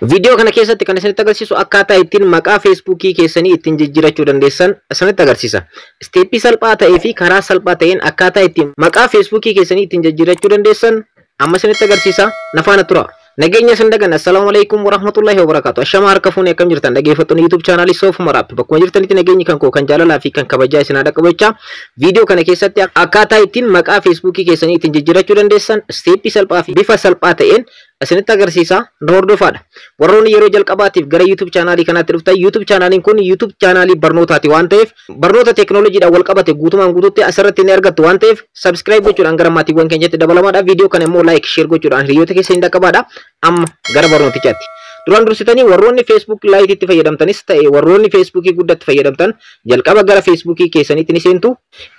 Viidiyoo kana keessatti kan isinitti agarsiisu akkaataa ittiin maqaa Feesbuukii keessanii ittiin jijjiirachuu dandeessan isinitti agarsiisa. Isteeppii salphaa ta'ee fi karaa salphaa ta'een akkaataa ittiin maqaa Feesbuukii keessanii ittiin jijjiirachuu dandeessan amma isinitti agarsiisa. Na faana tura. Nageenya isin dagan. Assalaamu alaikum warahmatullahi wabarakatuh. Ashama harka fuunee, akkam jirtan, dhaggeeffattoonni YouTube chaanaalii Soof Maraap? Bakkuma jirtanitti nageenyi kan koo kan jaalalaa fi kan kabajaa isin haa qabachaa, viidiyoo kana keessatti akkaataa ittiin maqaa Feesbuukii keessanii ittiin jijjiirachuu dandeessan isteeppii salphaa fi bifa salphaa ta'een isinitti agarsiisa. Na hordofaadha. Warroonni yeroo jalqabaatiif gara YouTube chaanaalii kanaatti dhuftan, YouTube chaanaaliin kun YouTube chaanaalii barnootaati waan ta'eef, barnoota teekinooloojiidhaan wal qabate guutumaan guutuutti asirratti ni argattu waan ta'eef, subscribe gochuudhaan gara maatiiwwan keenyatti dabalamaadha. Viidiyoo kana immoo like, share gochuudhaan hiriyoota keessa hin dhaqqabaadha. Amma gara barnootichaatti. Duraan dursitanii warroonni Facebook Lite itti fayyadamtanis ta'e warroonni Facebookii guddatti fayyadamtan, jalqaba gara Facebookii keessaniitti ni seentu.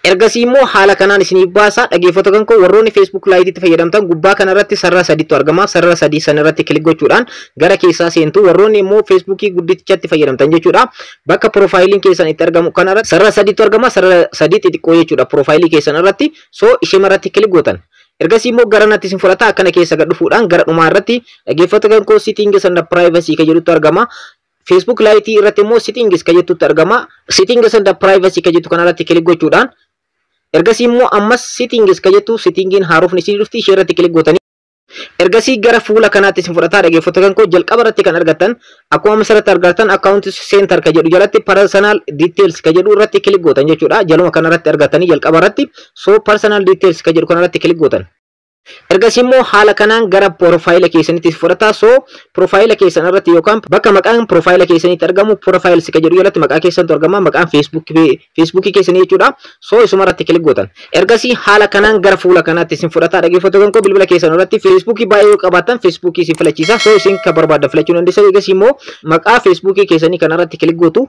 Ergasii immoo haala kanaan isiniif baasa. Dhaggeeffattoota kan koo, warroonni Facebook Lite itti fayyadamtan gubbaa kanarratti sarara sadiitu argama. Sarara sadii sanarratti click gochuudhaan gara keessaa seentu. Warroonni immoo Facebookii guddichatti fayyadamtan jechuudha. Bakka piroofaayiliin keessan itti argamu kanarratti sarara sadiitu argama. Sarara sadii xixiqqoo jechuudha piroofaayilii keessan irratti. So ishee irratti click gootan. Ergasii immoo gara natti isin fudhata. Akkana keessa gad dhufuudhaan gara dhumaa irratti, dhaggeeffattoota kan koo, settings and privacy kan jedhutu argama. Facebook Lite irratti immoo settings kan jettutti argama. Settings and privacy kan jettu kanarratti click gochuudhaan, ergasii immoo ammas settings kan jettu, settingiin haarofni isin dhufti, ishee irratti click gootanii, ergasii gara fuula kanaatti isin fudhataa. Dhaggeeffattoota kan koo, jalqaba irratti kan argattan, akkuma asirratti argattan, account center kan jedhu jalatti personal details kan jedhu irratti click gootan jechuudha. Jaluma kanarratti argatanii jalqaba irratti, so personal details kan jedhu kanarratti click gootan. Ergasii immoo haala kanaan gara piroofaayila keessanitti fudhata. So piroofaayila keessan irratti yookaan bakka maqaan piroofaayila keessanitti argamu, profiles kan jedhu jalatti maqaa keessantu argama. Maqaan Feesbuukii keessanii jechuudha. So isuma irratti click gootan. Ergasii haala kanaan gara fuula kanaatti isin fudhata. Dhaggeeffattoota kan koo, bilbila keessan irratti Feesbuukii baay'ee yoo qabaattan, Feesbuukii isin filachiisa. So isin kan barbaaddan filachuu dandeessan. Ergasii immoo maqaa Feesbuukii keessanii kanarratti click gootu.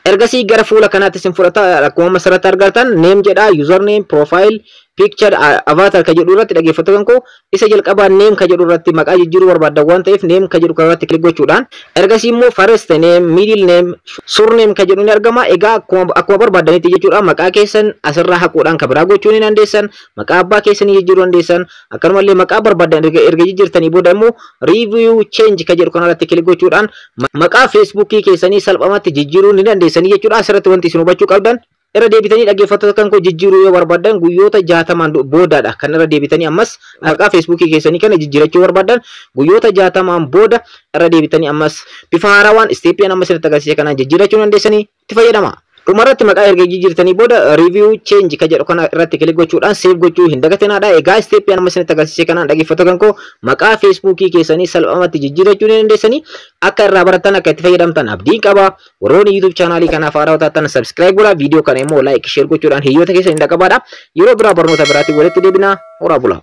Ergasii gara fuula kanaatti isin fudhata. Akkuma asirratti argattan, name jedha, username, profile picture, avatar ka jedhu irratti, dhaggeeffattoota kan koo, isa jalqabaa name ka jedhu irratti maqaa jijjiiruu barbaaddan waan ta'eef, name ka jedhu kanarratti click gochuudhaan, ergasii immoo first name, middle name, surname ka jedhu ni argama. Egaa akkuma barbaaddanitti jechuudha, maqaa keessan asirraa haquudhaan ka biraa gochuu ni dandeessan, maqaa abbaa keessanii jijjiiruu dandeessan. Akkanumallee maqaa barbaadan erga jijjiirtanii booda immoo review change ka jedhu kanarratti click gochuudhaan maqaa Feesbuukii keessanii salphumatti jijjiiruu ni dandeessanii jechuudha. Asirratti wanti isin hubachuu qabdan, irra deebitanii, dhaggeeffattoota kan koo, jijjiiruu yoo barbaaddan guyyoota 60n boodaadha kan irra deebitanii ammas maqaa Feesbuukii keessanii kana jijjiirachuu barbaaddan. Guyyoota 60n booda irra deebitanii ammas bifa haarawaan isteeppii amma isinitti agarsiise kanaan jijjiirachuu dandeessanii, itti fayyadama. Dhumarratti maqaa erga jijjiirtanii booda review change ka jedhu kana irratti click gochuudhaan save gochuu hin dagatinaadha. Egaa isteeppii amma isinitti agarsiise kanaan, dhaggeeffattoota kan koo, maqaa Feesbuukii keessanii salphumatti jijjiirachuu ni dandeessanii. Akka irraa barattan, akka itti fayyadamtan abdiin qaba. Warroonni YouTube chaanaalii kanaaf haarawaa taatan subscribe godhaa. Viidiyoo kana immoo like, share gochuudhaan hiriyoota keessan hin dhaqqabaadha. Yeroo biraa barnoota biraatiin walitti deebina. Horaa bulaa.